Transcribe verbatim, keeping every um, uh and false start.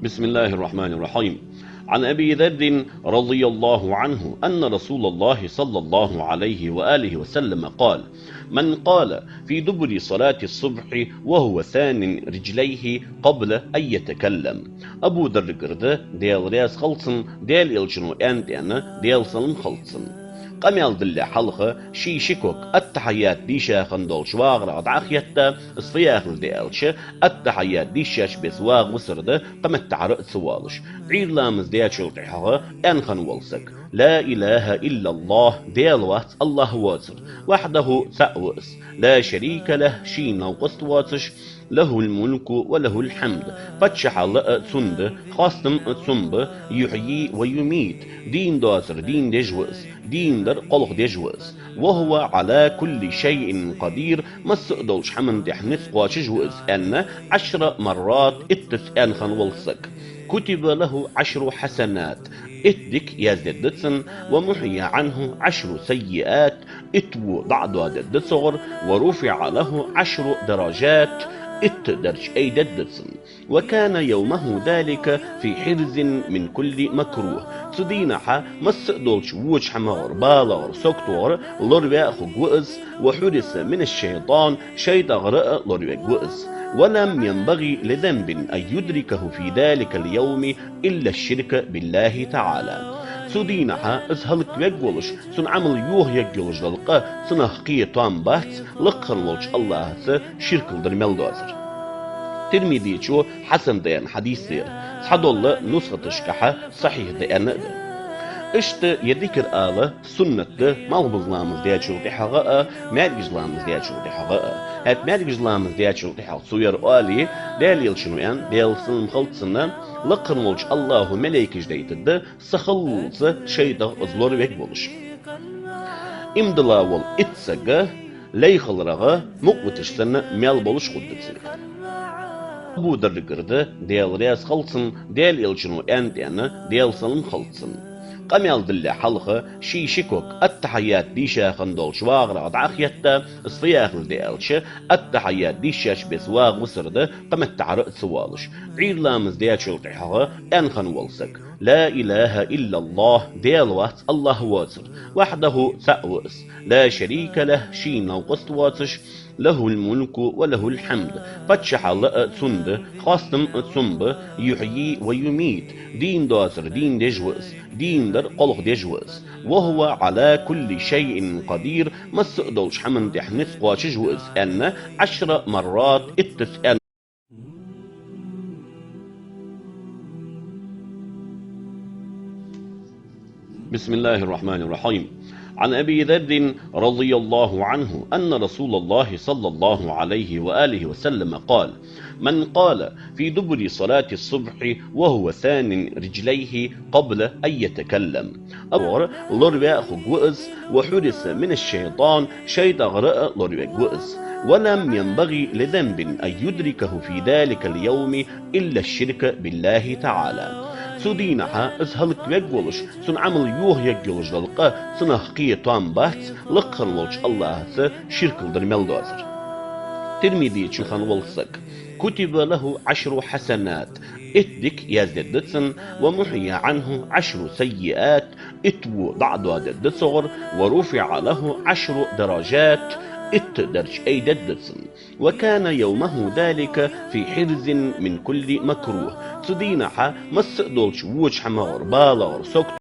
بسم الله الرحمن الرحيم. عن أبي ذر رضي الله عنه أن رسول الله صلى الله عليه وآله وسلم قال: من قال في دبر صلاة الصبح وهو ثان رجليه قبل أن يتكلم. Абу Даррагара да, Даьла раьза хилва цунна, Даьла Элчано аьннад аьнна, Даьла салам хилда цунна. Къамаьл далале хьалха ший ши ког аттахьият дийша хинна долча вагӀарах дӀа а хетта, из фу яхилга да аьлча, аттахьият дийшача беса вагӀа висар да, кхы меттагӀара а ца воалаш. Ӏуйра ламаз даьчул тӀехьагӀа аьнна хинна вола саг: لا إله إلا الله, Даьла вац АллахӀ воацар, وحده, цаӀ ва из, لا شريك له, шийна новкъост воацаш, له الملك وله الحمد, паччахьал а цун да, хоастам а цун ба, يحيي ويميت, дийна доацар дийна деш ва из, дийна дар кхалха деш ва из, وهو على كل شيء قدير, масса а долча хӀаман тӀехь низ кхоачаш ва из, аьнна, عشر مرات, иттаза аьнна хинна вола саг. كتب له عشر حسنات, итт дика яздергда цунна, ومحي عنه عشر سيئات, итт во дӀа а доадергда цунгара, ورفع له عشر درجات, итт дарж айдергда цунна. وكان يومه ذلك في حرز من كل مكروه. Цу дийнахьа масса а долча воча хӀамагара, балагӀара, саготагара лораваь хургва из, وحرس من الشيطان, шайтӀагара а лоравергва из. ولم ينبغ لذنب أن يدركه في ذلك اليوم إلا الشرك بالله تعالى. Цу дийнахьа из хӀалаквергволаш, цун Ӏамал йохаергйолаш дола къа, цунах кхы тоам бац, лакха хинна волча АллахӀаца ширк дар мел доацар. Тирмизечо хьасан да аьнна хьадис да ер, цхьадола нусхаташкахьа сахьихь да аьнна а да. Иштта ер дикар ала суннат да малхбуза ламаз даьчул тӀехьагӀа а, маьркӀажа ламаз даьчул тӀехьагӀа а. ХӀаьта маьркӀажа ламаз даьчул тӀехьагӀа цо ер оале, Даьла Элчано аьннад, Даьла салам хилда цунна, лакха хинна волча АллахӀа малейкаш дайтаргда са хиллалца шайтӀага из лоравергволаш. Иман дилла вола итт саг лай хиларах мукъавиташ санна маьл болаш хургда цунга. Абу Даррагара да, Даьла раьза хилва цунна, Даьла Элчано аьннад аьнна, Даьла салам хилда цунна. Къамаьл далале хьалха ший ши ког аттахьият дийша хинна долча вагӀарах дӀа а хетта, из фу яхилга да аьлча, аттахьият дийшача беса вагӀа висар да, кхы меттагӀара а ца воалаш. Ӏуйра ламаз даьчул тӀехьагӀа аьнна хинна вола саг: لا إله إلا الله, Даьла вац АллахӀ воацар, وحده, цаӀ ва из, لا شريك له, шийна новкъост воацаш, له الملك وله الحمد, паччахьал а цун да, хоастам а цун ба, يحيي ويميت, дийна доацар дийна деш ва из, дийна дар кхалха деш ва из, وهو على كل شيء قدير, масса а долча хӀаман тӀехь низ кхоачаш ва из, аьнна, عشر مرات, иттаза аьнна. بسم الله الرحمن الرحيم. عن أبي ذر رضي الله عنه أن رسول الله صلى الله عليه وآله وسلم قال: من قال في دبر صلاة الصبح وهو ثان رجليه قبل أن يتكلم. Абугар лораваь хургва из, وحرس من الشيطان, шайтӀагара а лоравергва из. ولم ينبغ لذنب أن يدركه في ذلك اليوم إلا الشرك بالله تعالى. Цу дийнахьа из хӀалаквергволаш, цун Ӏамал йохаергйолаш дола къа, цунах кхы тоам бац, лакха хинна волча АллахӀаца ширк дар мел доацар. Тирмизечо хинна вола саг: كتب له عشر حسنات, итт дика яздергда цунна, ومحي عنه عشر سيئات, итт во дӀа а доадергда цунгара, ورفع له عشر درجات, итт дарж айдергда цунна. وكان يومه ذلك في حرز من كل مكروه. Цу дийнахьа масса а долча воча хӀамагара, балагӀара, сагот